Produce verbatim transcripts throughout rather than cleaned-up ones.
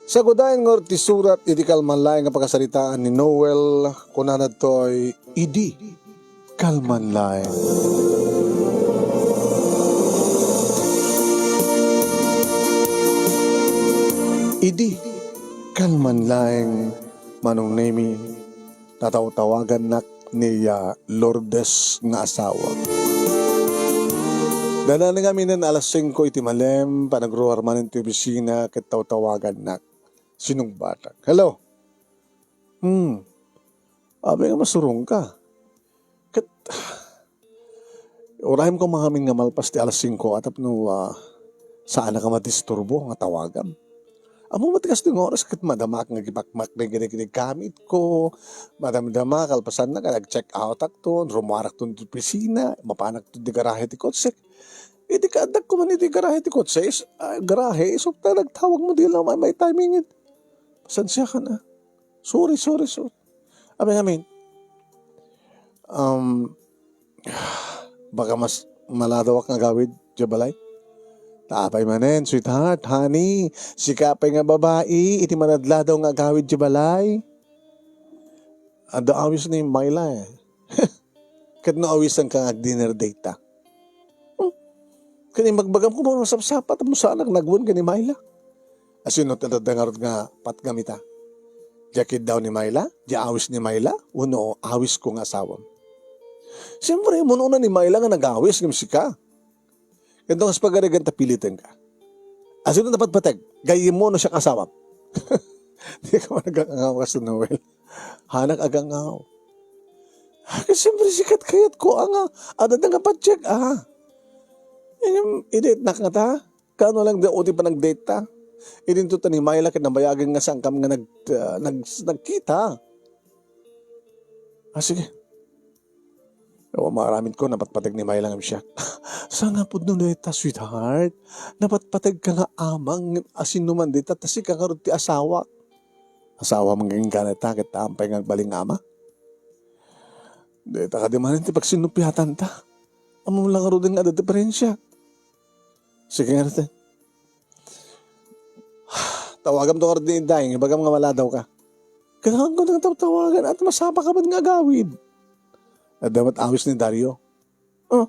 Sagudayen ngarud ti surat iti kalman laeng nga pakasaritaan ni Noel, kunana ditoy, idi kalman laeng. Idi kalman laeng, Manong Nemi, tatawtawagannak ni, ah, Lourdes nga asawa. Danani ngamin alas singko iti malem, panagruar manen ti opisina ket tawtawagannak. Sinungbatak. "Hello." "Hmm. Apay nga masurongka?" Ket, urayem koma ngamin nga malpas ti alas singko a tapno, ah, saanak a madisturbo nga tawagam. Ammom met kastoy nga oras ket madamak nga agipakmak dagiti gamitko. Madamdama, kalpasanna, ket nag-check outakton, rummuarakton ti opisina, mapanakton ti garahe ti kotsek. Idi kaaddak koma iti garahe ti kotse, is-, ah, garahe, isupta nagtawagmo, di la may, may timing. Pasensiakan, ah. Sorry, sorry, sorry. Apay ngamin, um, baka mas maladawak nga agawid diay balay. Ta apay manen, sweetheart, honey, sika pay nga babai, iti maladladaw nga agawid diay balay. Adda awis ni Myla, eh. Ket no awisanka nga agdinner date ta. Hmm. Ket imbagbagam koma no sapsapa tapno saanak nga agwan ken ni Myla. Asino ti adda ngarud nga patgam ita? Diay kiddaw ni Myla? Diay awis ni Myla? Wenno awisko nga asawam? Siempre, immun-una ni Myla nga nagawis ngem sika. Ket no kas pagarigan ta pilitenka. Asino ti napatpateg? Gayyemmo no siak asawam? Di ka man agangaw, Pastor Noel. Hanak agangaw. Ket siempre, sika ti kayatko, a, nga, adda nga pa-check, ah. Ngem, idetnak ngata? Kaano lang da, o ti panagdate ta? Idinto ta ni Myla ket nabayagen nga saankam nga nag-, ah, nag-, nagkita. Ah, sige. Awan maaramidko, napatpateg ni Myla ngem siak. Saan nga pudno dayta, sweetheart? Napatpategka nga amang, asino man dayta, ta sika ngarud ti asawak. Asawam nga inggana ita, ket ampay nga agbalin nga ama? Dayta kadi manen ti pagsinnupiatanta. Ammom la ngaruden nga adda diferensia. Sige ngarud. Tawagamto ngarud ni Inday, ibagam nga maladawka. Kailanganko nang tawtawagan, at masapaka man nga agawid. Adda met awis ni Dario. Oh.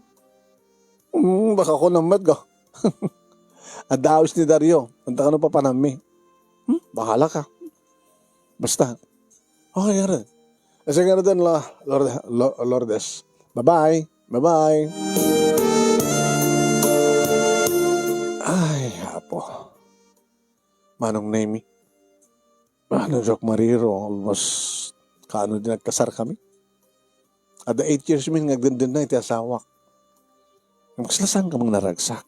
Mm, baka kunak met ko. Adda awis ni Dario. Anta kano papanammi? Hmm? Bahalaka. Basta. Okay, ngarud. Sige ngarud, Lo-, Lord-, Lo-, Lourdes. Bye-bye. Bye-bye. Ay, Apo. Manong Nemi. Ano, Doc Mariro, almost kaano din nagkasar kami? Adda eight years min nga agdendennay ti asawak. Ngem kasla saan ka mang naragsak?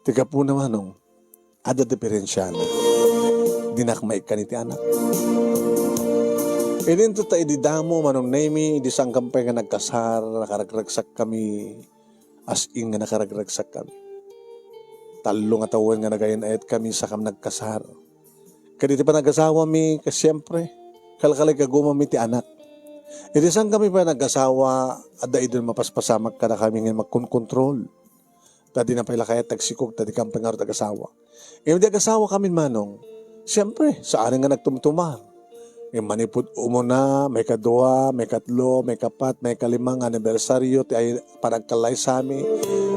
Ti gapuna, Manong, adda diferensiana. Dinak maikkan iti anak. Idinto ta idi damo, Manong Nemi, idi saankam pay nga nagkasar, nakaragragsak kami, as in nga nakaragragsak kami. Tallo nga tawen nga nagayan-ayat kami sakam nagkasar. Ket iti panagasawami, ket siempre, kalkalay kagumami ti anak. Iti saankami pay nagasawa, adda idin mapaspasamak kadakami nga magkonkontrol. Ta dina pay la kayat ti agsikog, ta dikam pay ngarud agasawa. Ngem idi agasawakamin, Manong, siempre, saan nga nagtumtumar. Ngem manipud umuna, maikadua, maikatlo, maikapat, maikalima nga anibersaryo ti ay-, panagkallaysami,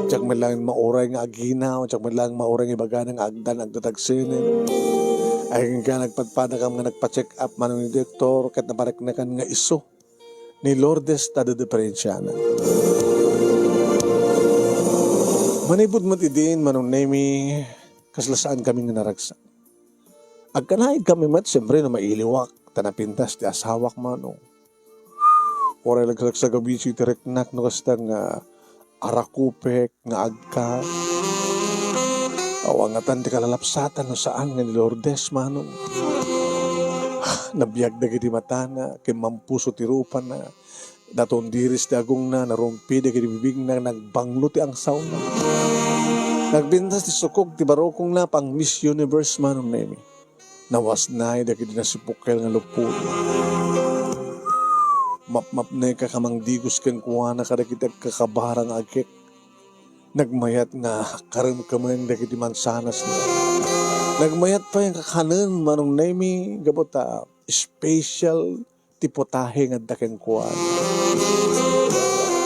diak met laeng mauray nga aginaw, diak met laeng mauray nga ibagana nga agdan, agdadagsenen. Ay, nga nagpadpadakam nga nagpa-check up, Manong, ni doktor, ket napariknakan nga isu ni Lourdes ta adda diferensiana. Manipud met idin, Manong Nemi, kasla saankami nga naragsak. Agkanaed kami met, siempre, no mailiwak, ta napintas ti asawak, Manong. Uray lagsagabisi ti riknak no kasta nga arakupek nga agka. Awan ngatan ti kalalapsatan no saan nga ni Lourdes, Manong. Nabiag dagiti matana, kimmampuso ti rupana, natundiris ti agongna, narumpi dagiti bibigna, nagbanglo ti angsawna. Nagpintas ti sukog ti barukongna, pang Miss Universe, Manong Nemi. Nawasnay dagiti nasipukel nga lupona. Mapmapneka ka mangdigos kenkuana kadagiti agkakabara nga agek. Nagmayat nga karemkemen dagiti mansanasna. Nagmayat pay nga kakanen, Manong Nemi, gapu ta special ti putahe nga adda kenkuana.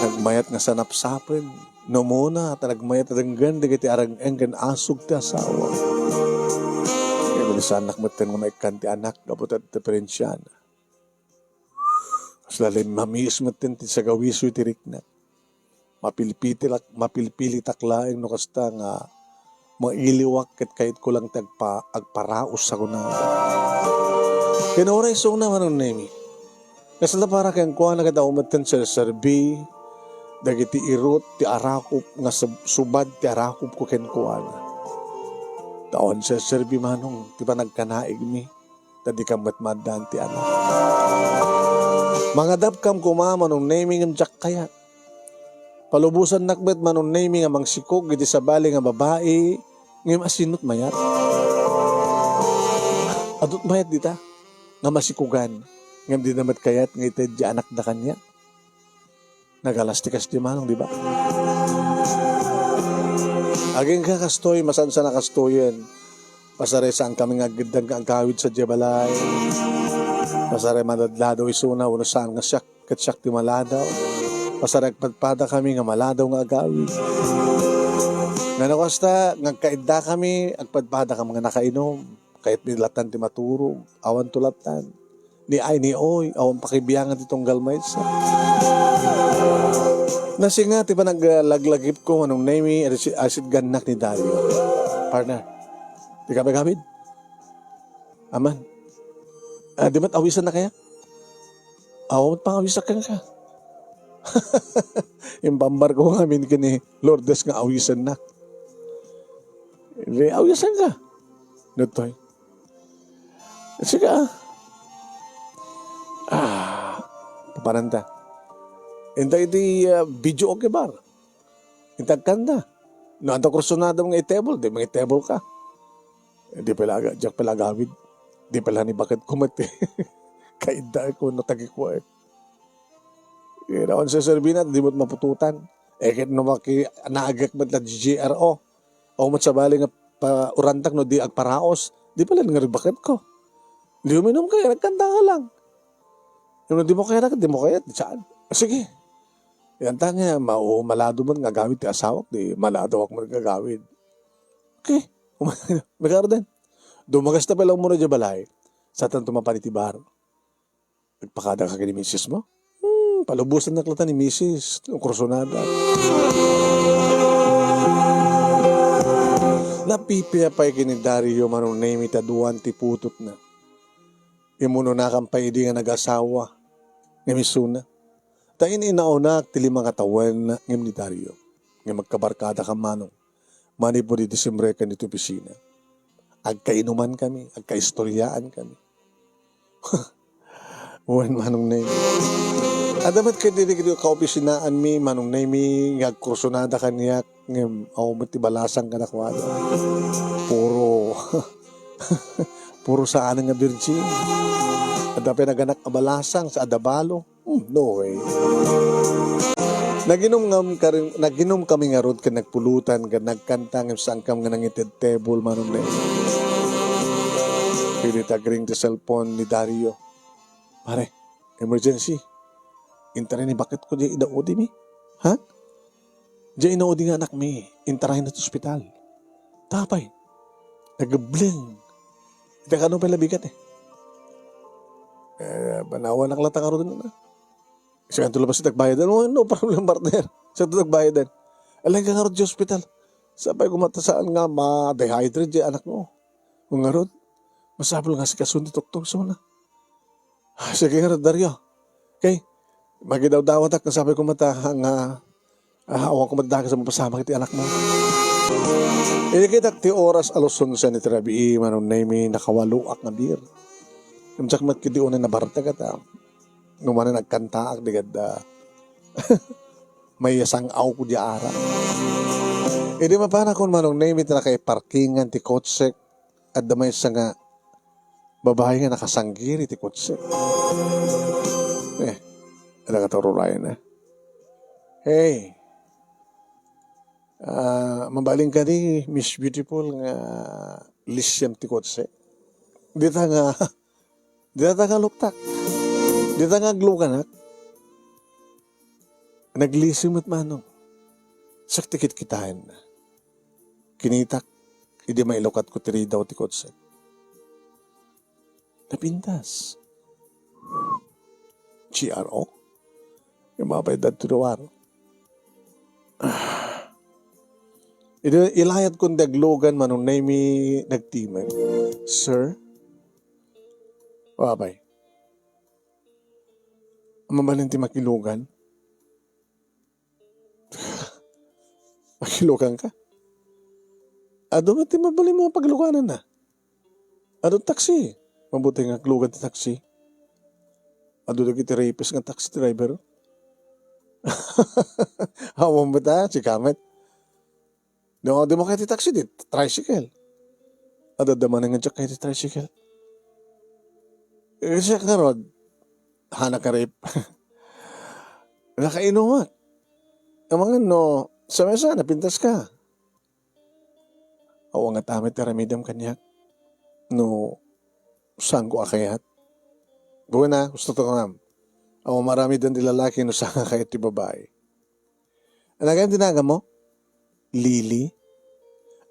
Nagmayat nga sanapsapen, no umuna ta nagmayat a denggen dagiti areng-eng ken asug ti asawa. Kaya saannak metten nga maikkan ti anak gapu ta diferensiana. Kasla la mamiis metten ti sagawiso iti riknak. Mapilpitilak-, mapilpilitak laeng no kasta nga mailiwak ket kayatko lang ti agpa-, agparaos a kunada. Ken uray isuna, Manong Nemi. Kasla para kenkuana ket awan metten serserbi dagiti irut ti arakop nga sub-, subad ti arakopko kenkuana. Ta awan serserbi, Manong, ti panagkanaigmi. Ta dika met maaddaan ti anak. Mangadapkam koma, Manong Nemi, ngem diak kayat. Palubosannak met, Manong Nemi, nga mangsikog iti sabali nga babai, ngem asino ti mayat? Adu ti mayat dita nga masikogan, ngem dina met kayat nga ited ti anakda kaniak. Nagalas ti kasta, Manong, di ba? Agingga kastoy, masansan a kastoyen. Pasaray saankami nga aggeddeng nga agawid sadiay balay. Pasaray maladladaw isuna, wenno saan nga siak, ket siak ti maladaw. Pasaray agpadpadakami nga maladaw nga agawid. Ngano kasta, nga agkaiddakami, agpadpadakami nga nakainum. Kayatmi lattan ti maturog, awan to lattan. Ni ay ni oy, awan pakibiangan ti tunggal maysa. Nasinga ti panaglaglagipko, Manong Nemi, asid-, asidgannak ni Dario. Partner, di ka magawid? Aman. Ah, di met awisan na kaya? Awan met pangawisan ka. Impambar ko ngamin ken ni Lourdes nga awisan na. Di, awisan ka. Nutoy. Sige, ah. Ah, papananta. Inta iti, ah, video okay bar. Inta kanta. No, anta kursunada nga itebol, di mangitebol ka. Eh, di pala aga-, diak pala agawid. Di pala ni baket ko met. Kaidda ko no tagikwa eh. Iraon sa serbina, di mo't mapututan. Eh, ket no maki-, naagek met la G R O. O met sabali nga pa-, urantak no di agparaos. Di pala nga ribaket ko. Di uminom ka, nagkanta ka lang. Yung di mo kaya, di mo kaya, saan? Ah, sige. Yan ta nga, mao-, malado man nga agawid ti asawak, di malado ak man nga agawid. Okay. May garden. Dumagas ta pala muna di balay. Sa tanto mapan iti bar. Nagpakada ka ni misis mo? Hmm, palubusan na klata ni misis. Ang kursunada. Napipia pa'y kini Dario Manong Nemi ta duan ti putotna. Imununakan pa'y idi nga nagasawa. Nga misuna. Ta in-inaunak ti lima nga tawen ngem ni Dario. Nga magkabarkada ka Manong. Manipud iti simreken iti opisina. Agkainuman kami, agkaistoriaan kami. Wen, Manong Nemi. Adda met ket diri kaopisinaanmi, Manong Nemi, nga agkursunada kaniak, ngem awan met ti balasang kadakuada. Puro, puro saan nga virgin. Adda pay naganak a balasang sa adda balo. Hmm, no way. Naginum ngam karin-, naginum kami ngarud ken nagpulutan ken nagkanta ngem saankam nga nangited table, Manong Neng. Idi nagring ti cellphone ni Dario. Pare, emergency. Intaray ni baket ko di inaudi mi. Ha? Di inaudi nga anak mi. Intaray na ti ospital. Tapay. Nagbleng. Ita kano pala bigat eh. Eh, panawan na kalata karo din na. Siya ang tulabas ita agbayadan. Oh, no problem, partner. Siya ito agbayadan. Alang ka nga ron di ospital. Sapay ko matasaan nga ma-dehydrate di anak mo. Kung nga ron, masapul nga si kasun di tuktok sa una. Ah, sige nga ron, Dario. Okay. Magidawdawatak, sapay ko mata nga, ah, awan ko maddakas sa mapasamak iti anak mo. Inikitak ti oras alusunsen iti rabii, Manong Nemi, nakawaloak nga bir. Ngem diak met kidi unay nabartek ata. Numanen agkantaak di gadda. Mayasang-aw ko di ara. Idi mapanakon Manong Nemi ti nakaiparkingan ti kotsek, adda maysa nga babae nga nakasanggiri ti kotse. Eh, ada ka taruray na. Hey, ah, mabalin ka di, Miss Beautiful, nga lisiam ti kotse. Dita nga, dita nga luktak. Dita nga agluganak. Naglisi met Manong. Siak ti kitkitaenna. Kinitak, idi mailukatko ti ridaw ti kotse. Napintas. G R O? Yung mga payda ti lugar. Idi ilayat kon daglugan, Manong Nemy nagtimeng. Sir? Wapay. Mabalin ti makilugan? Makilugan ka? Adu nga ti mabalin mo pagluganan na. Adu taxi. Mabuti nga aglugan ti taxi. Adu dagiti rapist nga taxi driver. Awan mo ta, si Kamet. Di mo, di mo kaya ti taxi, di tricycle. Adada man nga diak kaya ti tricycle. Kasi nga rod, hana ka rape. Nakainumak. Amangan no, sa mesa, napintas ka. Awan nga tamit aramidem kaniak. No, saan ko akayat? Gawin na, gusto to nga. Awan maramid ti lalaki no saan nga kayat ti babae. Anagan ti nagan mo? Lily?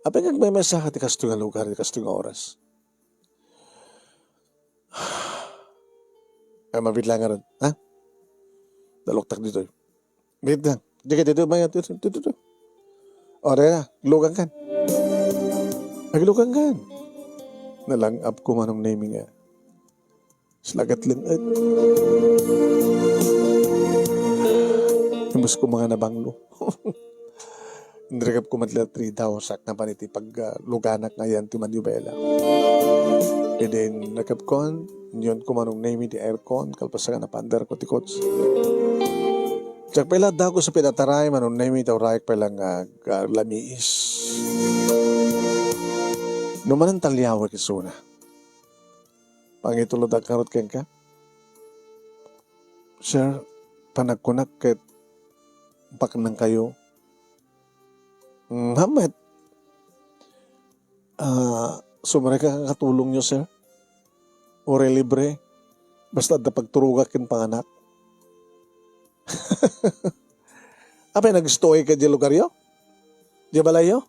Apay nga agmemesa ka ti kasto nga lugar, ti kasto nga oras? Ay, mabit lang nga ron, ha? Daluktak ditoy. Bit lang. Di ka dito, may dito, dito, dito. O, daya na, aglugan kan. Aglugan kan. Nalangap ko Manong Nemy nga. Salagat lang et. Imbes ko mga nabanglo. Inrikap ko met la ti ridaw, sakna pan iti pagluganak nga ayan ti maniobela. Idi inrikap kon, inyon ko Manong Nemy ti aircon, kalpasan nga napander ko ti coach. Diak pay la dagus a pinataray Manong Nemy, ta urayek pay la nga, nga lamiis. No manen taliawek isuna. Pangitulodak ngarud kenka. Sir, panagkunak ket baknang kayo. Ngem met, ah, sumrekka nga katulongyo, sir. Uray libre. Basta adda pagturogak ken panganak. Apay, nag-stay ka diay lugaryo? Diay balayyo?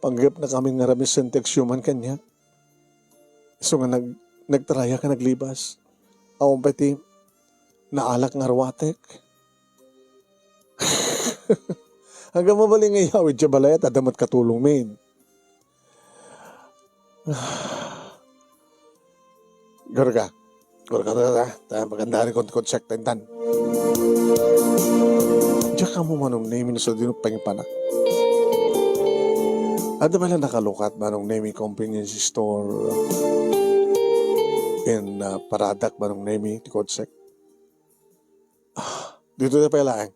Panggepnakamin nga ramisen ti agsiuman kaniak. Isu nga nag-, nagtarayak nga naglibas. Awan pay ti naalak nga aruatek. Hanggang mabalin nga iyawid diay balay, adda met katulongmin. Garga. Garga, ta, ta, ta, ta, maganda rin kung, kung check time tan. Diak kamo Manong Nemy no sa dino pengpanak. Adda pala nakalukat Manong Nemy convenience store in, ah, Paradak Manong Nemy ti Kotsek. Ah, dito na pala, eh.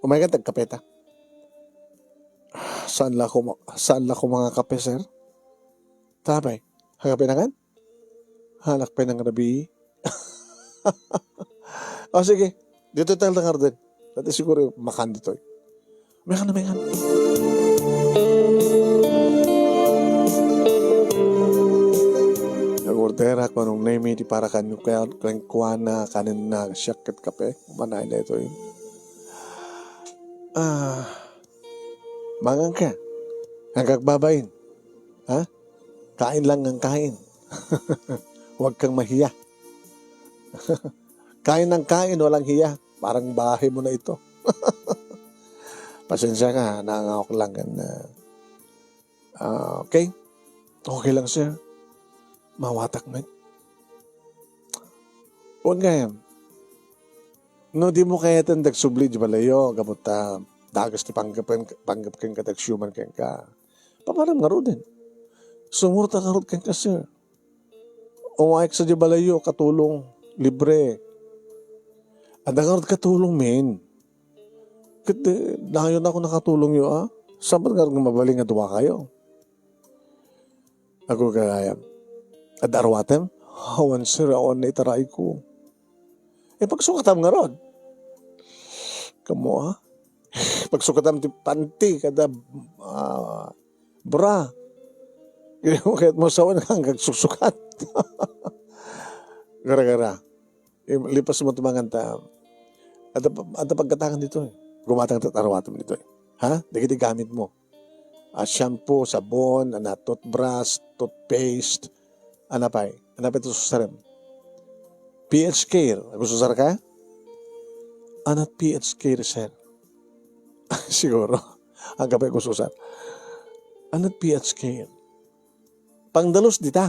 Umay ka, tagkape ta. Ah, saan la ko ma-, saan la ko mga kape, sir? Tapay, hangkape na kan? Halak pa nang rabi. O, sige. Dito tayo lang, Arden. Dati siguro makan dito, eh. Mekan na, mekan. Nag-order ako nung name, di para kanyo kaya, kaya kuha na, kanin na, siyak ket kape. Manay na ito, eh. Ah, mangan ka. Ang kagbabain. Ha? Kain lang ng kain. Huwag kang mahiya. Kain ng kain, walang hiya. Parang bahay mo na ito. Pasensya ka, ha, nangangawak lang kan, ah, ah, okay? Okay lang, sir. Mawatak met. Huwag nga yan. No, di mo kayatan dagsubli di balayo, gapu ta dagas ti panggep ken, panggep ken ka, dagsiuman ken ka. Papanam ngaruden. Sumurta ngarud ken ka, sir. Umayek sa di balayo, katulong, libre. Adda ngarud katulong, men. Ket, eh, nayon ako nakatulong yo, ah. Saan ba ngarud nga mabalin nga dua kayo? Ago gagayam. Adda aruatem? Awan, sir, awan na itarayko. Eh, pagsukatam ngarud. Kamo, ah? Pagsukatam ti panty, kada, ah, bra. Kayatmo sawen nga agsusukat. Gara-gara. Im-, lipas mo tumangan ta. Adda pa-, adda pagkatangan ditoy. Gumatang ta, aruatem ditoy. Ha? Dagiti gamitmo. A, shampoo, sabon, ana, toothbrush, toothpaste. Ana pay? Ana pay ti susarem? P H Care. Agsusar ka? Anat P H Care, sir? Siguro. Ang kapay agsusar. Anat P H Care? Pangdalus dita.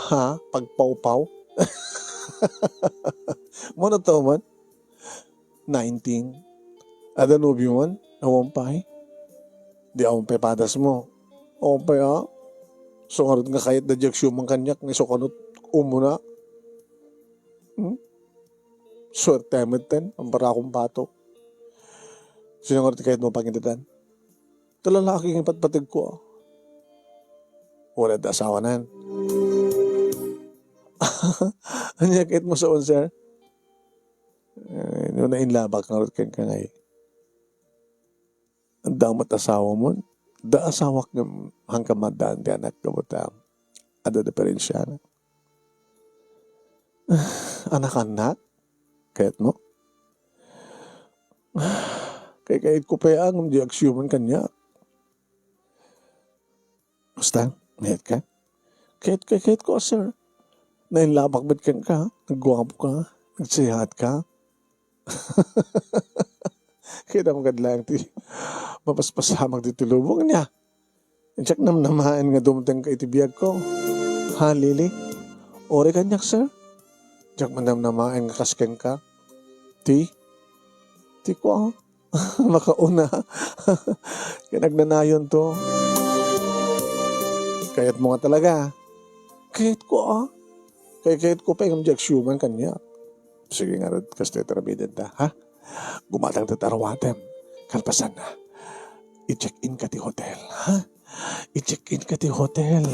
Ha? Pagpawpaw? Mano to man? Nineteen. Adda nobio man? Awan pay? Di awan pay padasmo? Awan pay, a? So, ngarud nga kayat da diak siuman kaniak nga isu kanut umuna? Hmm? Suerte met ten, ang barakong batok. Sino ngarud ti kayatmo pangidadan? Ta lalaki nga ipatpategko, a. Wala da asawanan. Ania kayatmo sawen, sir? Eh, no nainlabak ngarud kenka ngay. Adda met asawamon. Adda asawak ngem hangka maddaan ti anak, kabutang. Adda diperensiana. Anak-anak? Kayatmo? Kay kayatko pay a ngem di agsiuman kaniak. Basta, mayat ka? Kayat, kay, kayatko, sir. Nainlabak met kenka, nagguapo ka, nagsihat ka. Kayatmo gad laeng ti mapaspasamak ditoy lubong, ania? Diak namnamaen nga dumteng ka iti biagko. Ha, Lily? Uri kaniak, sir? Diak man namnamaen nga kas kenka. Ti? Ti kua? Makauna. Kay nagnanayon to. Kayatmo nga talaga. Kayatko, a. Kay kayatko pay ngem di agsiuman kaniak. Sige ngarud, kastoy ti aramiden ta, ha? Gumatang ta ta aruatem. Kalpasanna, i-check-in ka ti hotel, ha? I-check-in ka ti hotel.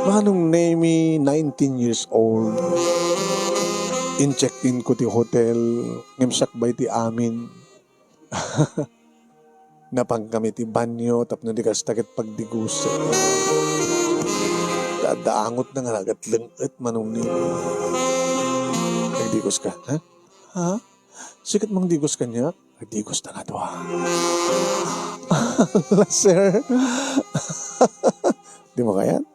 Manong Nemy, nineteen years old. In-check-in ko ti hotel, ngem sakbay ti amin. Napan kami ti banyo tapno di kasta ket pagdigusen. Adda angotna nga nagatlenget, Manong Nemy. Nagdigos ka, ha? Ha? Sikat mangdigos kaniak? Nagdigos ta nga dua. Ala, sir. Di mo kayat?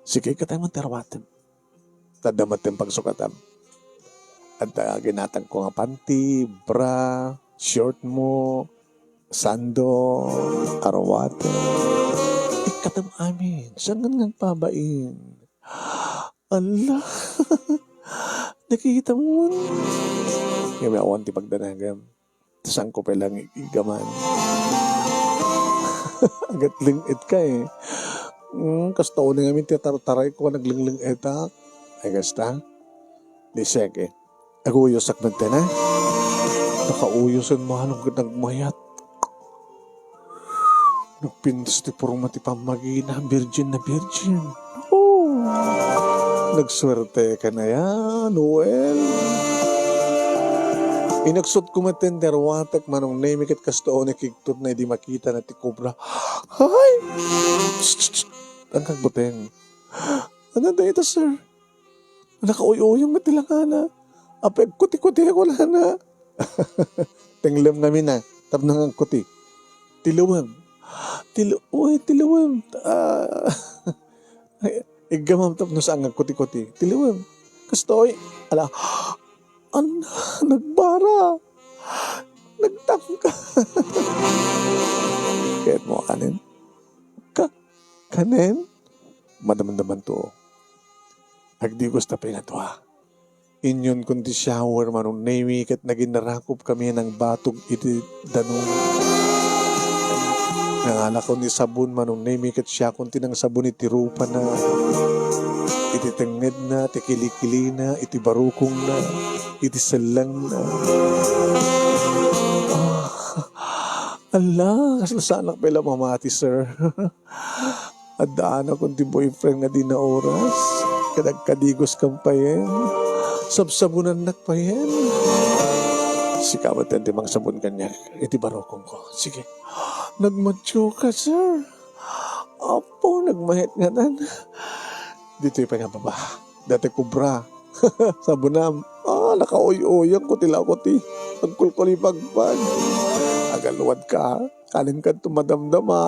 Sige, katay man ti aruatem. Ta adda met ti pagsukatam. Adda ginatangko nga panty, bra, short mo, sando, aruatem. Ikkatam amin, saan nga nagpabain? Ala, nakita mo? Kaya awan ti pagdanagam. Saan ko pay lang iggaman? Agatlenget ka, eh. Hmm, kasta uning amin ti tartaray ko, naglenglengetak. Ay, kasta? Di, sige. Aguyosak man ten, eh. Nakauyosen mo, anong nagmayat? Nagpintas ti porma ti pammagina, virgin na virgin. Oh! Nagsuerte ka na yan, Noel. Inagsot ko met ti aruatek, Manong Nemy, ket kasta uning kigtot na idi makita na ti kobra. Hay! Ang kagbuteng. Ano dayta, sir? Nakauy-uyong met ti langana. Apay, agkuti-kuti ako lana. Tenglem ngamin na, tapno nga agkuti. Ti lawem. Ti lu-, uy, ti lawem. Ah. Iggamam tapno saan nga agkuti-kuti. Ti lawem. Kastoy, ala, an-, nagbara. Nagtangka. Kayat mo kanen? Ka-, kanen? Madamdaman to. Agdigos ta pay nga dua. Inyunkon ti shower, Manong Nemy, ket naginarakop kami nangbatog iti danum. Nangalakon ni sabon, Manong Nemy, ket siakon ti nangsabon iti rupana, iti tengngedna, iti kilikilina, iti barukongna, iti sellengna. Ah, ala, kasla saanak pay la mamati, sir. Addaanakon ti boyfriend nga di naoras, ket agkadigos kan payen. Sabsabunannak payen. Sika met ti mangsabon kaniak iti barukongko. Sige. Nagmatio ka, sir. Apo, nagmayat nga nan. Ditoy pay nga baba. Dati kobra. Sabonam. Ah, nakauy-uyang ko ti lako ti agkulkulibagpag. Agaluad ka. Kalinka ti madamdama.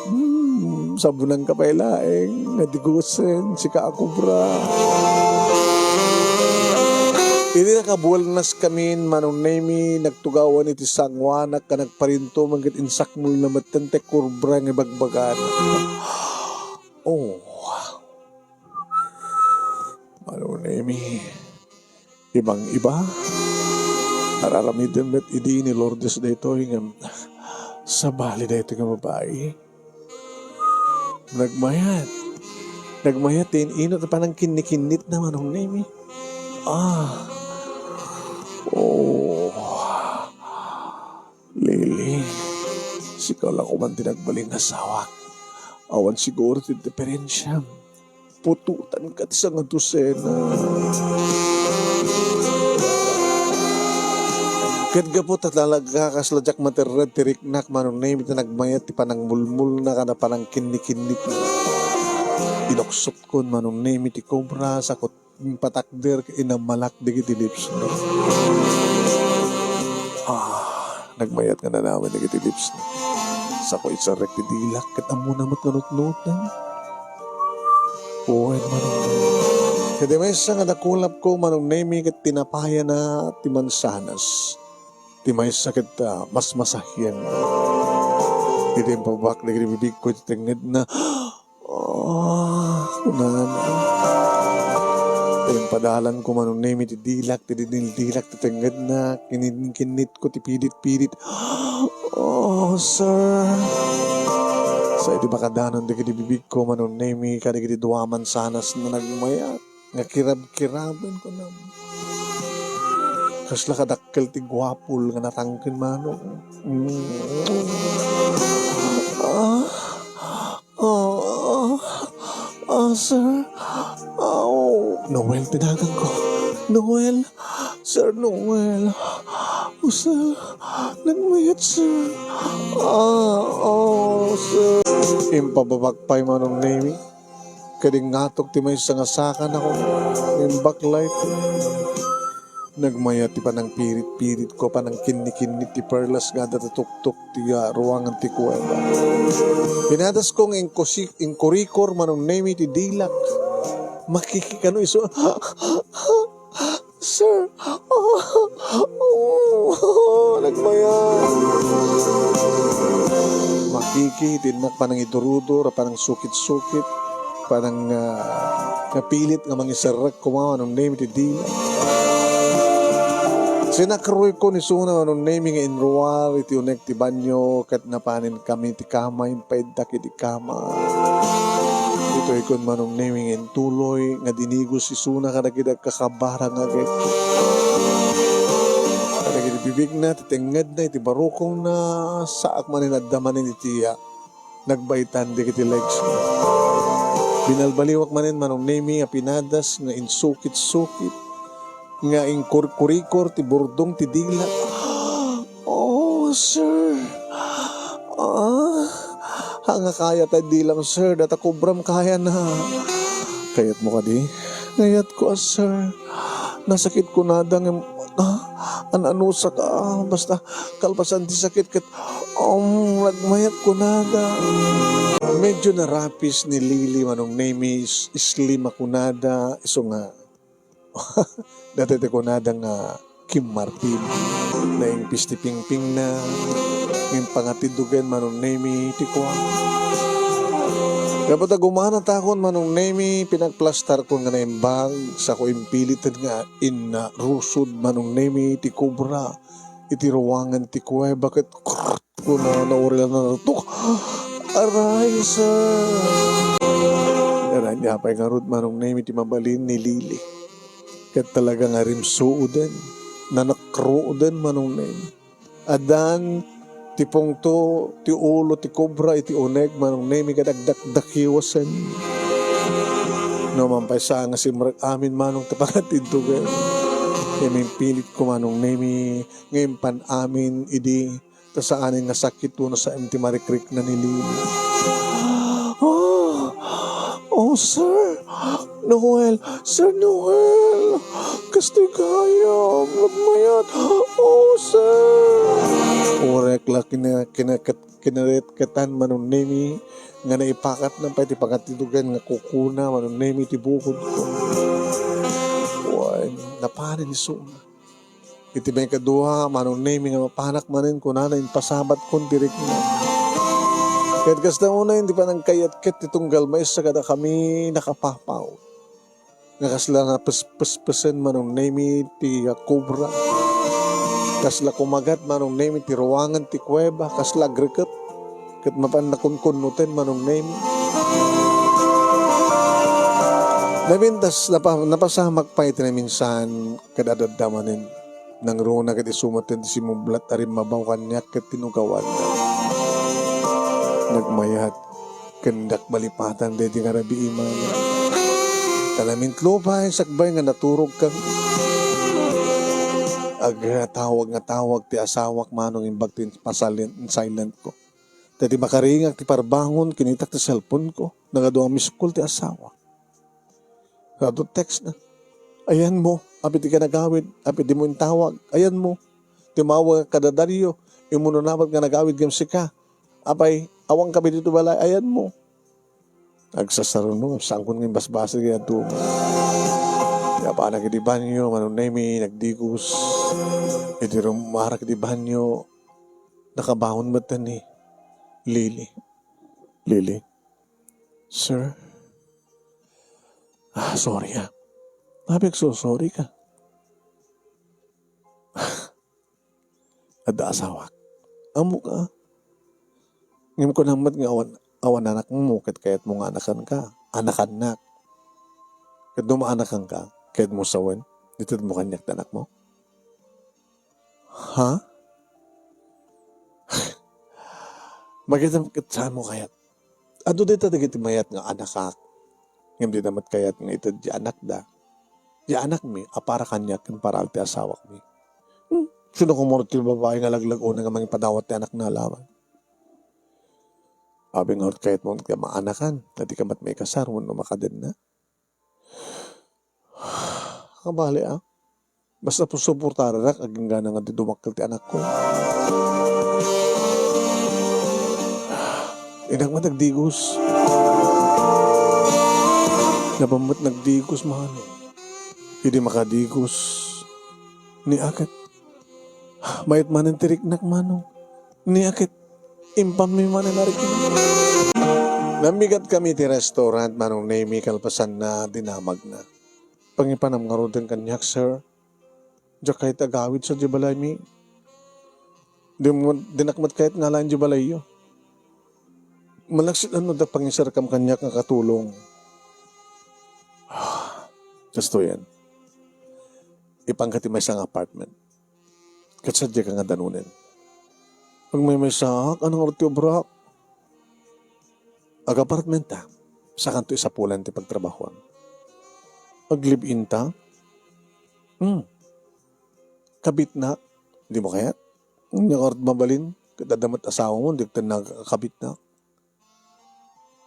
Hmm, sabonanka pay laeng nga digusen, sika a kobra. Idi nakabuelnas kamin, Manong Nemi, nagtugawan iti sangoanak nga nagparinto, manggit insakmolna metten ti kobra nga ibagbagana. Oh. Manong Nemi, ibang-iba. Ar-aramiden met idi ni Lourdes daytoy ngem sabali daytoy nga babai. Nagmayat. Nagmayat ti in-inut a panangkinnikinnitna, Manong Nemi. Ah. Oh. Lily, sika la koman ti nagbalin nga asawak. Awan siguro ti diperensiam. Putotanka ti sangadusena. Ket gapu ta talaga kasla diak materred ti riknak, Manong Nemi, ta nagmayat ti panangmulmulna ken panangkinnikinnitna. Inuksot kon, Manong Nemi, ti kobra, sakot impatakder ket inammalak dagiti lipsna. Ah, nagmayat nga nanawen dagiti lipsna. Sako iserrek ti dilak ket ammona met nga nutnoten. Wen, Manong Nemi. Ket ti maysa nga nakulapko, Manong Nemi, ket tinapayana ti mansanas. Ti maysa ket, ah, masmasahian. Idi impababak dagiti bibigko iti tengngedna, "Ah," kunana. Impadalanko, Manong Nemi, ti dilak, ti dinildilak ti tengngedna, kininkinnitko ti pilit-pilit. "Oh, sir." Sa idi makadanon dagiti bibigko, Manong Nemi, kadagiti dua a mansanas nga nagmayat nga kirab-kiraben, kunam. Kasla kadakkel ti guapol nga natangken, Manong. Mm. Ah, ah, ah, sir. Aw. Noel, tinaganko. Noel. Sir Noel. O, sir. Nagmayat, sir. Ah, oh, sir. Impababak pay, Manong Nemi. Ket ingngatok ti maysa nga saka, Manong Nemi, backlight. Nagmayat ti panangpirit-piritko, panangkinnikinnit ti perlas nga adda ta tuktok ti, ah, ruangan ti kuweba. Pinadasko nga inkusi-, inkurikor, Manong Nemi, ti dilak. Makikikano isu, "Sir, ah, oh, nagmayat." Makiki, ti innak panangidurudur, panangsukit-sukit. Panang, ah, napilit nga mangiserrek koma, Manong Nemi, ti dila. Sinakroyko ni Suna, Manong Nemi, nga inruar iti unek ti banyo, ket napaninkami ti kama, impaiddak iti kama. Ditoykon, Manong Nemi, nga intuloy nga dinigos ni Suna kadagiti agkakabara nga agek. Kadagiti bibigna, ti tengngedna, iti barukongna, saak manen adda manen iti, ah, nagbaitan dagiti legs. Binalbaliwak manen, Manong Nemi, a pinadas nga insukit-sukit, nga inkurkurikor ti burdong ti dila. Oh, sir. Ah, anga kaya ta dilam, sir. Data kobram kayana. Kayatmo kadi? Kayatko a, sir. Nasakit kunada ngem, ah, an-anusak, ah, basta kalpasan ti sakit ket, um, nagmayat kunada. Medyo narapis ni Lily, Manong Nemi, is-, slim a kunada, isu nga. Dati ti kunada nga Kim Martin. Naimpis ti pingpingna, ngem pangatiddogen, Manong Nemi, ti kua. Gapu ta gumanatakon, Manong Nemi, pinagplastarkon nga naimbag, sako impiliten nga inna rusod, Manong Nemi, ti kobra iti ruangan ti kuweba ket krrrt, kunana, urila na natuk. Aray, sir! Aray, apay ngarud, Manong Nemi, ti mabalin ni Lily. Ket talaga nga rimsuoden, nanakroden, Manong Nemi. Addan ti pungto, ti ulo ti kobra iti uneg, Manong Nemi, ket agdakdakiwasen. No, mampay sa nga simrek amin, Manong, ta pangatiddogen. Impilit ko, Manong Nemi, nga impan amin idi ta saanen nga sakit wenno saan ti marikrikna ni Lily. Oh, oh, Sir Noel, Sir Noel, kastoy gayam, nagmayat. Oh, Sir. Uray la kina-, kinakat-, kinaretketan, Manong Nemi, nga naipakatna pay ti pangattidogan nga kukuna, Manong Nemi, ti bukodko. Wen, napanen isuna. Iti maikadua, Manong Nemi, nga mapanak manen, kunana, impasabatkon ti rikna. Ket kasta unay, iti panangkayat ket ti tunggal maysa kadakami nakapapaw. Nga kasla napespespesen, Manong Nemi, ti, ah, kobra. Kasla kumagat, Manong Nemi, ti ruangan ti kuweba, kasla agrikep. Ket mapan nakunkunnoten, Manong Nemi. Napintas, napa-, napasamak pay ti naminsan, ket adda manen. Nangruna ket isu met ti simublat a rimmabaw kaniak ket tinugawan. Nagmayat ken dakbalipatan daydi nga rabii, Manong. Ta namintlo pay sakbay nga naturog kami. Agtawag nga tawag ti asawak, Manong, imbag ti pasalin-, silent ko. Ta idi makaringak ti parbangon, kinitak ti cellphone ko. Nagadu a miss call ti asawa. Nagadu text na. Ayanmo, apay ti agawid, apay dimo intawag. Ayanmo, tumawag ka kada Dario, immuno nabat nga nagawid ngem sika. Apay, awan ka ditoy balay, ayanmo. Agsasaruno, saanko nga imbasbasig nga adda. Napanak iti banyo, Manong Nemi, nagdigos. Iti rumarak iti banyo, nakabangon met ni Lily. Lily. Sir? Ah, sorry, ah. Apay agsusorry ka? Adda asawak. Ammok, ah. Ngem kunam met nga awan, awan anakmo ket kayatmo nga anakanka. Anakannak. Ket no maanakanka, kayatmo sawen, itedmo kaniak ti anakmo? Ha? Makita ket saanmo kayat. Adu dayta dagiti mayat nga anakak. Ngem dida met kayat nga ited ti anakda. Ti anakmi a para kaniak ken para ti asawakmi. Hmm, sino koma ti babai nga laglag-ona nga mangipadawat ti anakna laeng? Apay ngarud kayatmo nga maanakan, nga dika met maikasar wenno makadenna? Kabali, ah. Basta suportaranak, agingga nga di dumakkel ti anakko. Innak met nagdigos. Napan met nagdigos, Manong. Idi makadigos, ni aket. Mayat manen ti riknak, Manong. Ni aket. Impammi manen a riknak. Nammigat kami ti restaurant, Manong Nemi, kalpasanna, dinamagna. Pangipanam ngaruden kaniak, sir. Diak kayat agawid sadiay balaymi. Di mo, dinak met kayat nga alaen diay balayyo. Malaksid no adda pangiserkam kaniak nga katulong. Kastoyen. Ipanka ti maysa nga apartment. Ket sadiay ka nga danunen. Agmaymaysaak, ania ngarud ti obrak? Ag-apartment ta, sakanto isapulan ti pagtrabahoam. Ag-live-in ta? Hmm. Kabitna, dimo kayat? Ania ngarud mabalin, ket adda met asawam, di ket nagkabitna.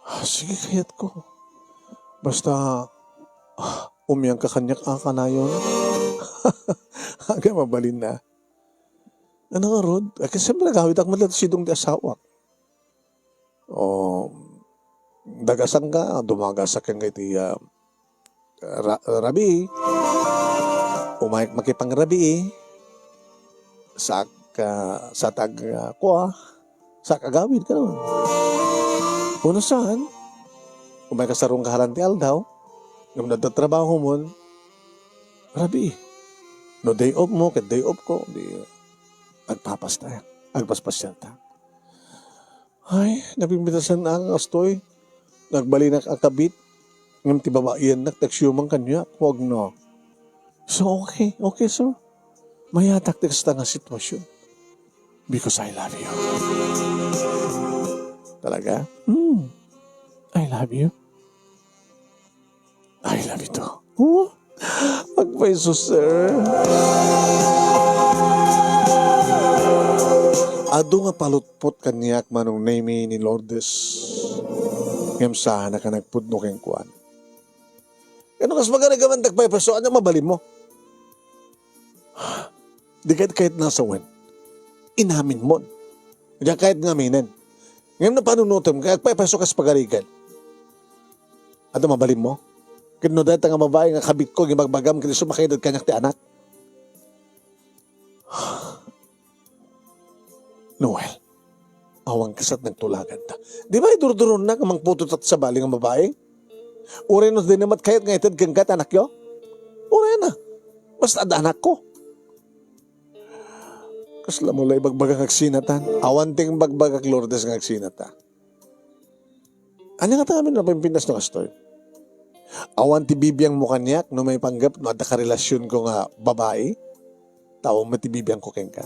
Ah, sige, kayatko. Basta, ah, umiangka kaniak a kanayon. Aga mabalinna. Ania ngarud? Ay, ket siyempre, nagawidak met latta sidong ti asawak. O, dagasanka, dumagasak kenka iti, ah, ra-, rabii. Umayek makipangrabii. Saak, ah, saak, ah, kua, saak agawid, kanon. Wenno saan, umayek kasarungka haran ti aldaw, ngem no adda trabahomon, rabii. No day off mo, ket day off ko, di agpapasta, agpaspasialta. Ay, napimpitasan a nga kastoy. Nagbalinak a kabit. Ngem ti babaiannak ti agsiumang kaniak. Huwag no. So, okay. Okay, sir. Mayatak ti kasta nga sitwasyon. Because I love you. Talaga? Hmm. I love you. I love you too. Oh? Agpayso, sir. Adu nga palutpot kaniak, Manong Nemy, ni Lourdes. Ngem saan a ka nagpudno kenkuana. Ano kas magarigaman dagpay paso? Ano mabalinmo? Di kayat, kayat na sawen. Inaminmon. Diyan kayat nga aminen. Ngem no panunutem, kay agpaypayso kas pagarigan. Adu mabalinmo? Ket no dayta nga babai nga kabitko, gibagbagam, ket isu makaidad kaniak ti anak. Noel, awan kasat nagtulaganta. Di ba idurduronna nga mangputotak ti sabali nga babai? Uray no dina met kayat nga ited kenka ti anakyo? Uray na. Basta adda anakko. Kasla mo la ibagbaga nga agsinatan? Awan ti imbagbaga, Lourdes, nga agsinata. Ania ngata ngamin a napimpintas no kastoy? Awan ti bibiangmo kaniak no maipanggep no adda karelasionko nga babai? Tao met ti bibiangko kenka.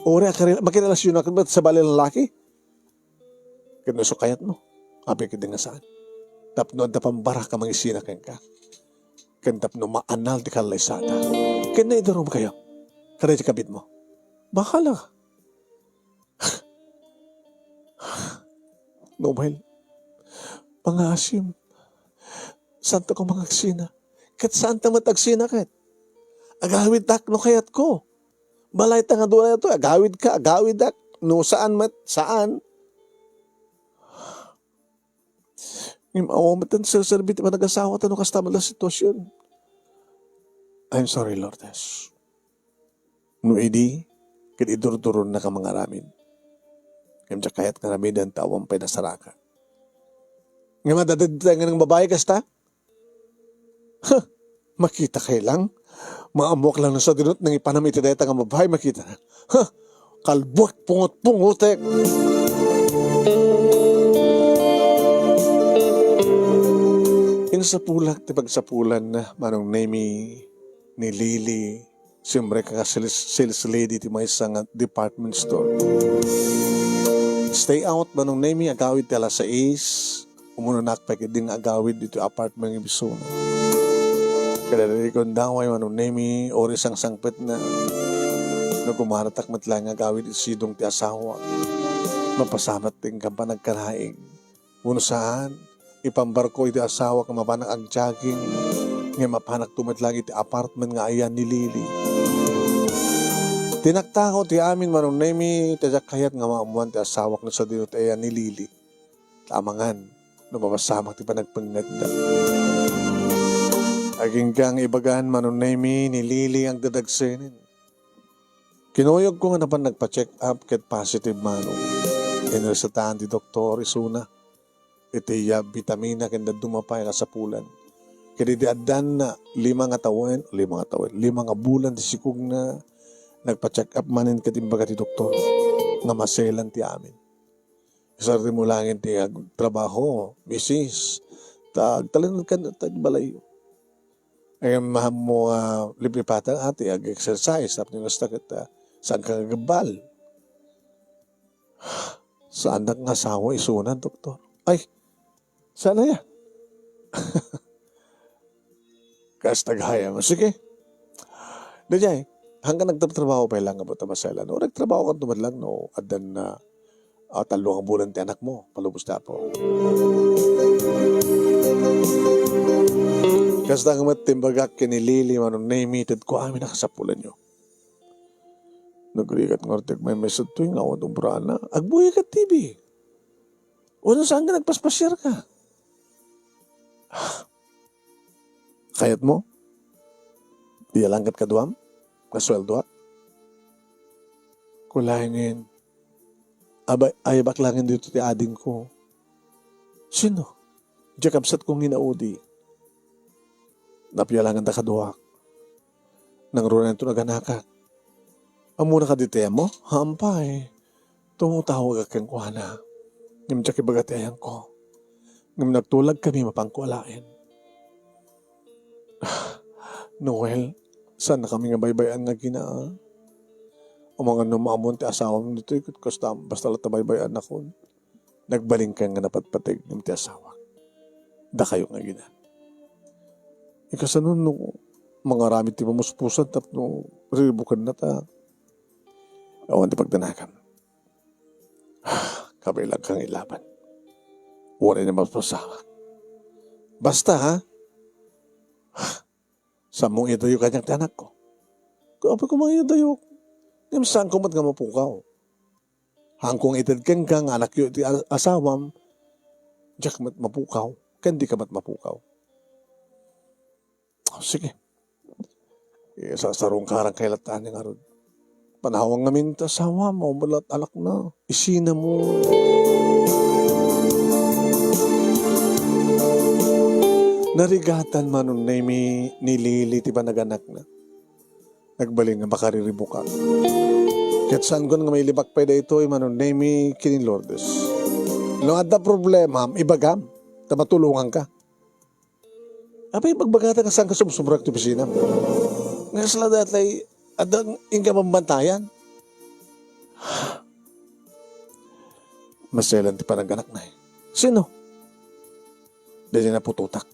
Uray a karela-, makirelasionak met sabali a lalaki? Ket no isu kayatmo, apay ket nga saan? Tapno adda pambaraka mangisina kenka. Ken tapno maanal ti kallaysada. Ken no idurom kayo, kada ti kabitmo. Bahala ka. Noel, pangaasim. Saanto ka mangagsina? Ket saanta met agsina ket? Agawidtak no kayatko. Balayta nga dua daytoy, agawidka, agawidak. No saan met, saan. Ngem awan met ti serserbi ti panagasawa ta no kasta met la sitwasyon. I'm sorry, Lourdes. No idi, ket idurduronnaka nga aramid. Ngem diak kayat nga aramiden ta awan pay nasaraka. Ngem adda dayta nga babai kasta? Huh! Makita kay lang? Maammoak lang no sadino ti nangipanam iti dayta nga babai, makita. Huh! Kalbuek, pungot-pungotek. Insapulak ti pagsapulanna, Manong Nemy, ni Lily. Siyempre, ka sales, sales lady ti maysa nga department store. Stay out, Manong Nemy, agawid ti alas sais. Umunanak pay ketdi nga agawid ditoy apartment nga ibisona. Kadadikon daway, Manong Nemy, uray sangsangpetna. No kumaratak met laeng nga agawid iti sidong ti asawa, mapasamak ti inkan panagkalaing. Wenno saan, ipambarko iti asawak nga mapanak agjogging, ngem mapanakto met laeng iti apartment nga ayan ni Lily. Tinaktako ti amin, Manong Nemy, ta diak kayat nga maammoan ti asawak no sadino ti ayan ni Lily. Ta amangan no mapasamak ti panagpengngedda. Agingga nga ibagan, Manong Nemy, ni Lily agdadagsenen. Kinuyogko nga napan nagpa-check up ket positive, Manong. Inresetaan ti doktor isuna iti, ah, bitamina ken dadduma pay a kasapulan. Ket idi addanna lima nga tawen, lima nga tawen, lima nga bulan ti sikogna, nagpa-check up manen ket imbaga ti doktor nga maselan ti amin. Isardengmo laeng ti agtrabaho, misis, ta agtalinaedka ta iti balayyo. Ay, maammo nga liplipatan, ati, ag-exercise, tapno kasta ket, ah, saanka nga aggebbal. Saannak nga asawa isuna, doktor. Ay, saan aya? Kasta gayam. Sige. Daydiay, hanggan agtratrabaho pay lang, apo, ta maselan. O, nagtrabaho ka met lang, no, addan na, ah, tallo nga bulan ti anakmo, palubos ti Apo. Kasta nga met ti imbagak ken ni Lily, Manong Nemy, tedko amin a kasapulanyo. Nagrigat ngarud ti agmaymaysa ditoy nga awan obrana. Agbuyaga ti T V. Wenno saan nga nagpaspasiarka? Kayatmo? Diay laeng ket kaduam nga sueldoak? Kulaengen, abay, ayabak laeng ditoy ti adingko. Sino? Diay kabsatko nga inaudi. Napialangenda kaduak. Nangruna inton aganakak. Ammona kadi ti ayammo? Haan pay. Tumutawagak kenkuana. Ngem diak ibaga ti ayangko. Ngem nagtulagkami mapanko alaen. Noel, saannakami nga baybay-an nga agina. Amangan no maammom ti asawam ditoy, ket kasta, basta latta baybay-annakon. Nagbalinka nga napatpateg ngem ti asawak. Dakayo nga agina. Ikasano no mangaramid ti pamuspusan tapno riribukanna ta? Awan ti pagdanagam. Kabaelak kang ilaban. Uray na mapasawak. Basta, ha? Saanmo nga idayok kaniak ti anakko. Apay koma nga idayok? Ngem saanko met nga mapukaw. Haanko nga ited kenka nga anakyo iti a-, asawam, diak met mapukaw, ken dika met mapukaw. Oh, sige. Isasarungkarang kay latta ni ngarud. Panawang ngamin ta asawa, maumalat anak na. Isina mo. Narigatan Manong Nemi ni Lily ti panaganakna. Nagbalin nga makariribukak. Ket saanko nga mailibak pay daytoy Manong Nemi ken ni Lourdes. No adda problema, ibagam, ta matulonganka. Apay, bagbagata nga saanka sumsumrek ti opisina. Nga kasla datay, adda inka bambantayan. Maselan ti panaganakna. Sino? Daydi naputotak.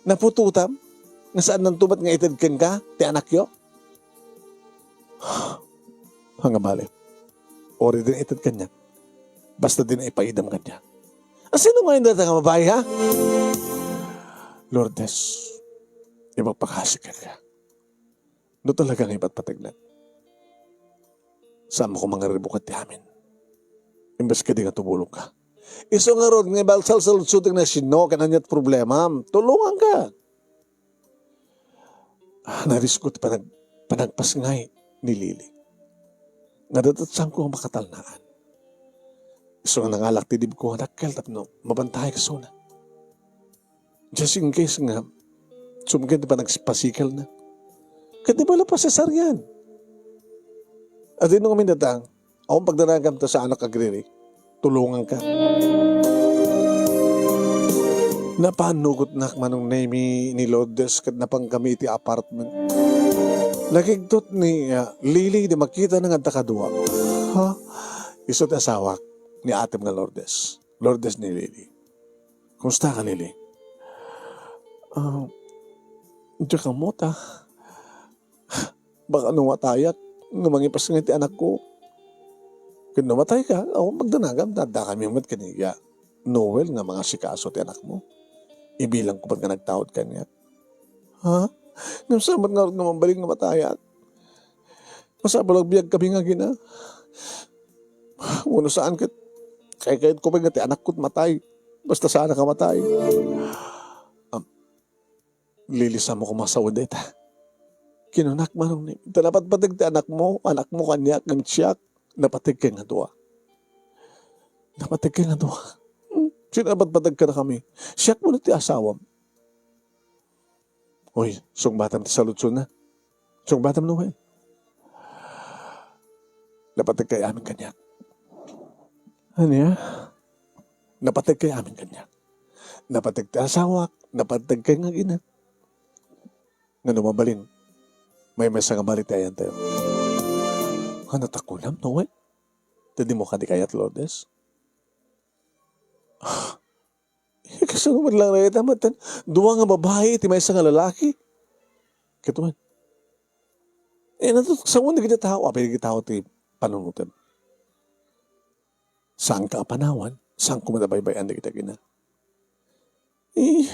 Naputotam? Nga saannanto met nga ited kenka ti anakyo? Nga bale, uray dina ited kaniak, basta dina ipaidam kaniak. A, sino ngayon dayta nga babayi, ha? Lourdes, ipagpakasik kenka. No talaga nga ipatpategnak, saanmo koma nga riribukan ti amin. Imbes kadi nga tumulongka. Isu ngarud nga ibalsalsaludsotek na sino ken ania ti problemam. Tulonganka. Ah, narisko ti panag-, panagpasngay ni Lily. Nga dadatsanko nga makatalnaan. Isu nga nangalak ti dibko nga dakkel tapno mabantay kasuna. Just in case nga sumged ti panagpasikalna. Ket di bala pa cesarean. Adino ngamin datang, awan pagdanagam ta saanak agriri. Tulonganka. Napan nugotnak Manong Nemi ni Lourdes ket napankami iti apartment. Nakigtot ni, ah, Lily idi makitana nga adda kadua. Ha? Isu ti asawak ni atem nga Lourdes. Lourdes ni Lily. Kumusta ka, Lily? Ah, diak ammo ta. Baka no matayak, no mangipasngay ti anakko. Ken no matayka, awan pagdanagam, adda kami met ken ni Noel nga mangasikaso ti anakmo. Ibilangko met nga nagtaud kaniak. Ha? Ngem saan met ngarud nga mabalin nga matayak? Masapul a agbiag kami nga agina. Wenno saan ket, kaykayatko pay nga ti anakko ti matay. Basta saanak a matay. Am, Lily, saanmo koma a sawen dayta. Kinunak, Manong Nemi, ta napatpateg ti anakmo, anakmo kaniak, ngem siak, napateg kay nga dua. Napateg kay nga dua. Hmm, sino napatpateg kadakami? Siak wenno ti asawam? Oy, sungbatam ti saludsodna. Sungbatam, Noel. Napateg kay amin kaniak. Ania? Napateg kay amin kaniak. Napateg ti asawak, napateg kay nga agina. Nga no mabalin, maymaysa nga bali ti ayantayo. Ano ta kunam, Noel? Ta dimo kadi kayat, Lourdes? Kasano met lang dayta, matan dua nga babai iti maysa nga lalaki? Ket wen. Eh, nato, sawen dagiti tao, apay dagiti tao ti panunotem. Saanka a panawan, saanko met a baybay-an dagiti agina. Eh,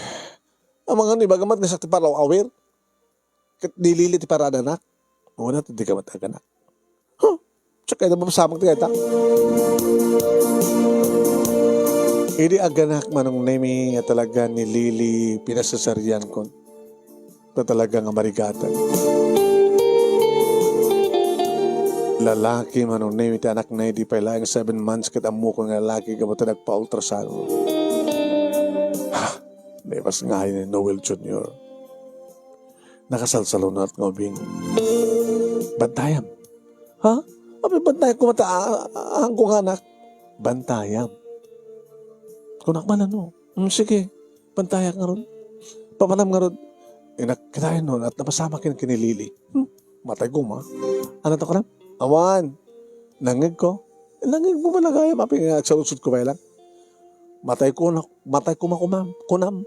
amangan ibagam met nga siak ti paraw-awir. Ket ni Lily ti paradanak. Una, ti dika met aganak. Huh? Siak kayat a mapasamak ti kayta. Idi aganak Manong Nemi nga talaga ni Lily, pinacesareankon. Ta talaga nga marigatan. Lalaki Manong Nemi ti anakna idi pay laeng seven months ket ammokon nga lalaki gapu ta nagpa-ultrasound. Ha! Naipas nga ni Noel Junior. Nakasalsalunat nga ubing. Bantayam. Ha? Apay, bantayam koma ta, a-, a-, haanko nga anak. Bantayam. Kunak man, ano? Hmm, sige. Bantayak ngarud. Papanam ngarud. Inak, kitaen no, at napasamak ken ni Lily. Hmm, matay koma. Ano to, kunam? Awan. Nangeg ko. Nangeg mo ba nagayam? Apay nga agsaludsod ko pay lang. Matay ko na, matay ko makunam, kunam.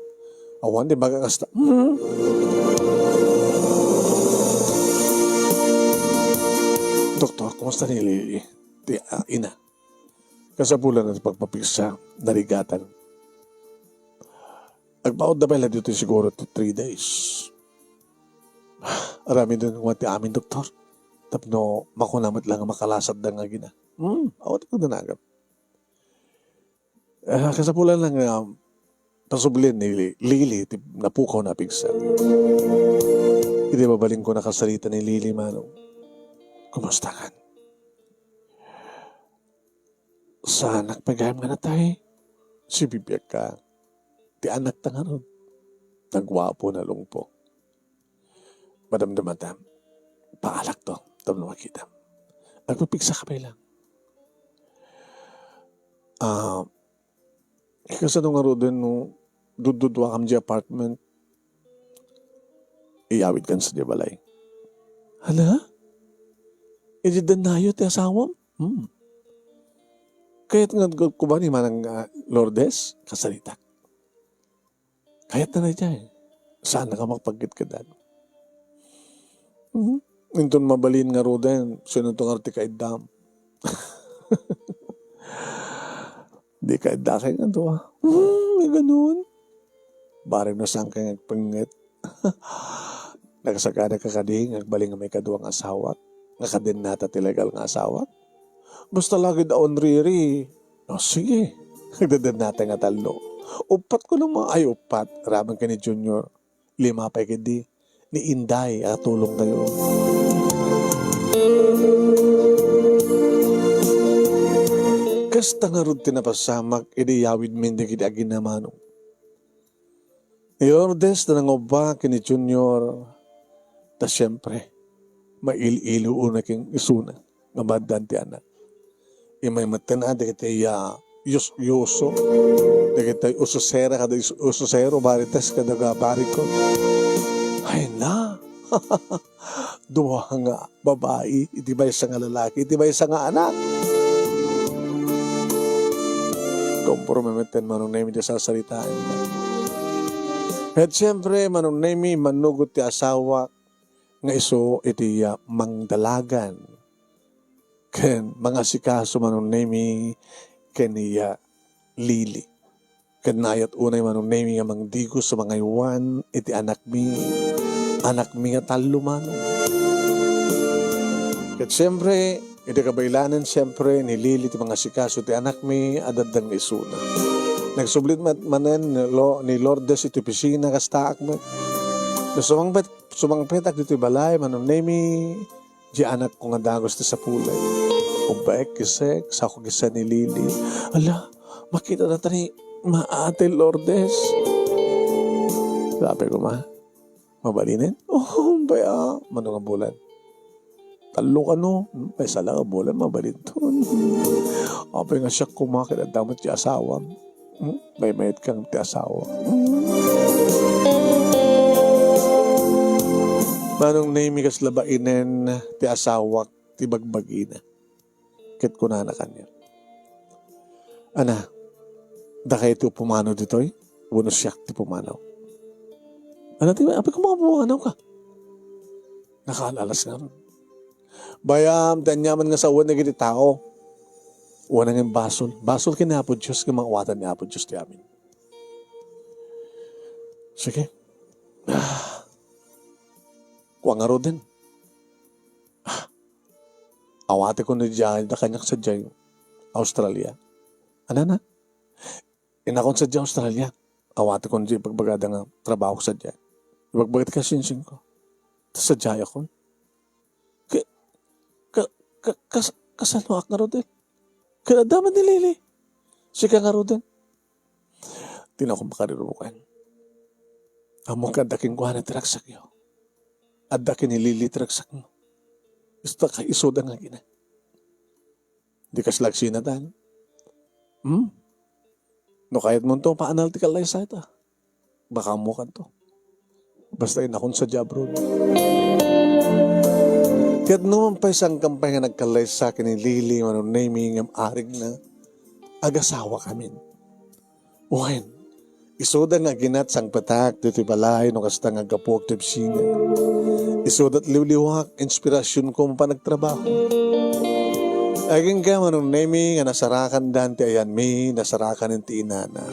Awan ti baga kasta. Hmm? Doktor, kumusta ni Lily? Ti, ah, ina. Kasapulan ti pagpapiksa, narigatan. Agpautda pay la ditoy siguro ti three days. Aramiden nga ti amin, doktor. Tapno makuna met lang nga makalasatda nga agina. Hmm, awan ti pagdanagam. Ah, kasapulan lang nga pasublen ni Li-, Lily ti napukawna a pigsa. Idi mabalinko, nakasarita ni Lily, Manong. Kumusta kan? Saanak pay gayam nga natay. Sibibiagka. Ti anakta ngarud. Naguapo, nalungpo. Madamdamatam. Paalak to. Tapno makita. Agpapigsaka pay lang. Ah, kasano ngaruden no dudduduakam diay apartment? Iyawidkan sadiay balay. Hala? Idi dannayo ti asawam? Hmm. Kayat nga agkuba ni Manang, ah, Lourdes? Kasaritak. Kayatna daydiay. Saan nga makapagkidkidan? Mhm. Inton mabalin ngaruden, sino to ngarud ti kaiddam? Di kaidda kay nga dua. Hmm, may ganun. Barem no saan kay nga agpengnget. Nakasagana ka kadi nga agbalin nga maikadua nga asawak? Nga kadennata ti legal nga asawak? Basta lagid a onriri. O, sige. Nagdadennata nga tallo. Uppat ko naman. Ay, uppat. Raman ka ni Junior. Lima pay kadi. Ni Inday, a tulong tayo. Kasta ngarud ti napasamak, idi yawid min dagiti aginamano. Ni Lourdes ta nangubba ken ni Junior, ta siempre, mail-ilo unay ken isuna nga maaddaan ti anak. Immay metten a dagiti, ah, yus-, yuso, dagiti usosera kada yus-, usosero, marites kada ga-, barikon. Ay na! Dua nga babai, iti maysa nga lalaki, iti maysa nga anak. Komporme metten Manong Nemi ti sarsaritaenna. Ket siempre, Manong Nemi, mannugot ti asawa nga isu iti, ah, mangdalagan ken mangasikaso Manong Nemi ken ni, ah, Lily. Ket naayat unay Manong Nemi nga mangdigos a mangaywan iti anakmi, anakmi nga tallo, Manong. Ket siempre, iti kabaylanen, siempre, ni Lily ti mangasikaso ti anakmi a daddang nga isuna. Nagsubli met manen ni Lo-, ni Lourdes iti opisina, kastaak met. No sumangpet, sumangpetak ditoy balay, Manong Nemi, di anakko nga dagus ti sapulek. Ubbaek, kisek, sako kisa ni Lily. Ala, makita na ta ni Ma-, Ate Lourdes. Sabi ko, Ma, mabalinen? Oh, bay, ah. Mano nga bulan? Tallo kano? Hmm, bay, sala nga bulan, mabalinton. Apay nga siak kumakit at damot ti asawam. Hmm? Maymayat kang ti asawa. Hmm? Manong Nemi, kasla bainen ti asawak ti bagbagina. Ket kunana kaniak, "Ana, dakay ti pumanaw ditoy? Wenno siak ti pumanaw?" "Ana ti, apay, koma nga pumanaw ka?" Nakaal-alas ngarud. Bayam, ti aniaman nga sawen dagiti tao. Wen nga basol. Basol ken ni Apo Dios, nga mangawatan ni Apo Dios ti amin. Sige. Ah. Kua ngaruden. Ah. Awatekon idiay, da kaniak sadiay Australia. Anana? Inakon sadiay Australia. Awatekon diay ibagbagada nga trabahok sadiay. Ibagbagada ka sinsingko. Ta sadiayakon. Ka, ka, ka, kas-, kasanoak ngaruden? Ket adda met ni Lily. Sika ngaruden. Dinakon makarirukan. Ammok nga adda kenkuana ti ragsakyo. Adda ken ni Lily ti ragsakmo. Isu ta kay isuda nga agina. Di kasla agsinatan. Hmm? No kayatmonto, paanal ti kallaysayta. Baka ammokanto. Basta inakon sadiay abroad. Ket no man pay sangkam pay nga nagkallaysa ken ni Lily, Manong Nemi, ngem arigna, agasawakamin. Wen, Isuda nga aginat sangpetak ditoy balay no kasta nga aggapuak ti opisina. Isuda ti liwliwak, inspirasionko mapan agtrabaho. Agingga, Manong Nemi, nga nasarakandan ti ayanmi, nasarakan ti inana.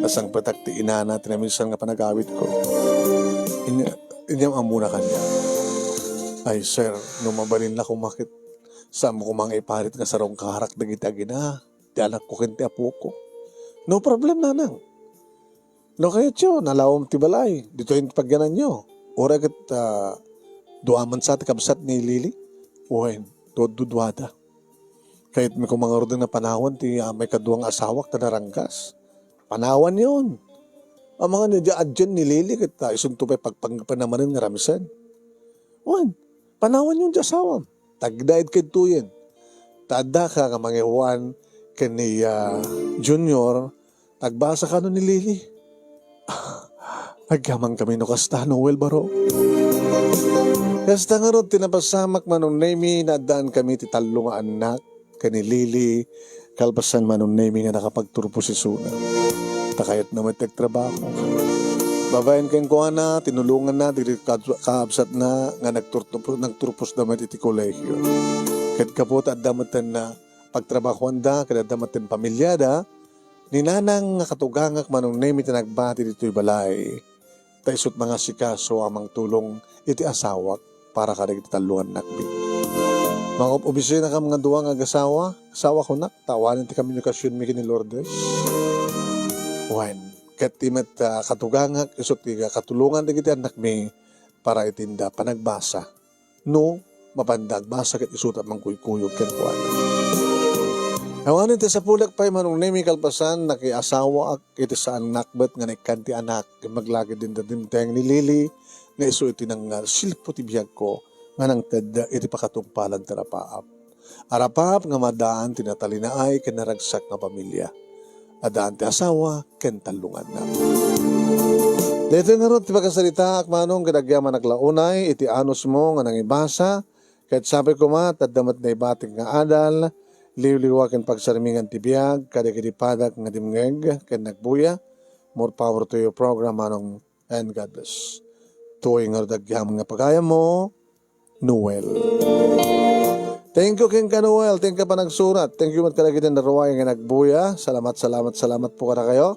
Nasangpetak ti inana ti naminsan nga panagawidko. Inya, inyam ammona kaniak. Ay, sir, no mabalinla koma ket, saanmo koma nga iparit nga sarungkarak dagiti agina ti anakko ken ti apoko. No problem, nanang. No kayatyo, nalawom ti balay. Ditoy ti pagyananyo. Uray ket, ah, dua man sa ti kabsat ni Lily. Wen, dududuada. Kayatmi koma ngaruden nga panawan ti, ah, maikadua nga asawak ta naranggas. Panawanyon. Amangan idiay adien ni Lily ket, ah, isunto pay pagpangpanamanen nga ramisen. Wen, panawanyon ti asawam. Tagdaed kadtoyen. Ta addaka nga mangihuan ken ni, ah, Junior, tagbasa kano ni Lily. Agyamankami no kasta, Noel Baro. Kasta ngarud ti napasamak, Manong Nemi, naaddaan kami ti tallo nga annak ken ni Lily, kalpasan, Manong Nemi, nga nakapagturpos isuna. Ta kayatna met ti agtrabaho. Babaen kenkuana, tinulonganna dagiti ka-, kaabsatna nga nagturtupo-, nagturposda met iti kolehio. Ket gapu ta adda metten na pagtrabahoanda ket adda metten pamiliada, ni nanang nga katugangak, Manong Nemi, ti nagbati ditoy balay. Ta isut' mangasikaso a mangtulong iti asawak para kadagiti tallo nga annakmi. Mangop-opisinakam nga dua nga agasawa, asawa kunak, ta awanen ti komunikasionmi ken ni Lourdes. Wen, ket ti met, ah, katugangak, isut' ti katulongan dagiti annakmi para iti inda panagbasa. No mapanda agbasa ket isuda mangkuykuyog kenkuana. Awanen ti sapulik pay, Manong Nemi, kalpasan, nakiasawaak iti saan nakbet nga naikkan ti anak, ket maglagid dinda dimteng ni Lily nga isu iti nangsilpo ti biagko nga nangted iti pakatungpalan ti rapaap. A rapaap nga maadaan ti natalinaay ken naragsak nga pamilia. Adaan ti asawa ken tallo nga annak. Daytoy ngarud ti pakasaritaak, Manong, ket agyamanak la unay iti anusmo nga nangibasa, ket sapay koma ta adda met naibatik nga adal, liwliwa ken pagsarmingan ti biag kadagiti padak nga dimngeg ken nagbuya. More power to your program, Manong, and God bless. Daytoy ngarud agyamanak nga pagayammo, Noel. Thank you kenka, Noel. Thank you panagsurat. Thank you met kadagiti naruay nga nagbuya. Salamat, salamat, salamat po kadakayo.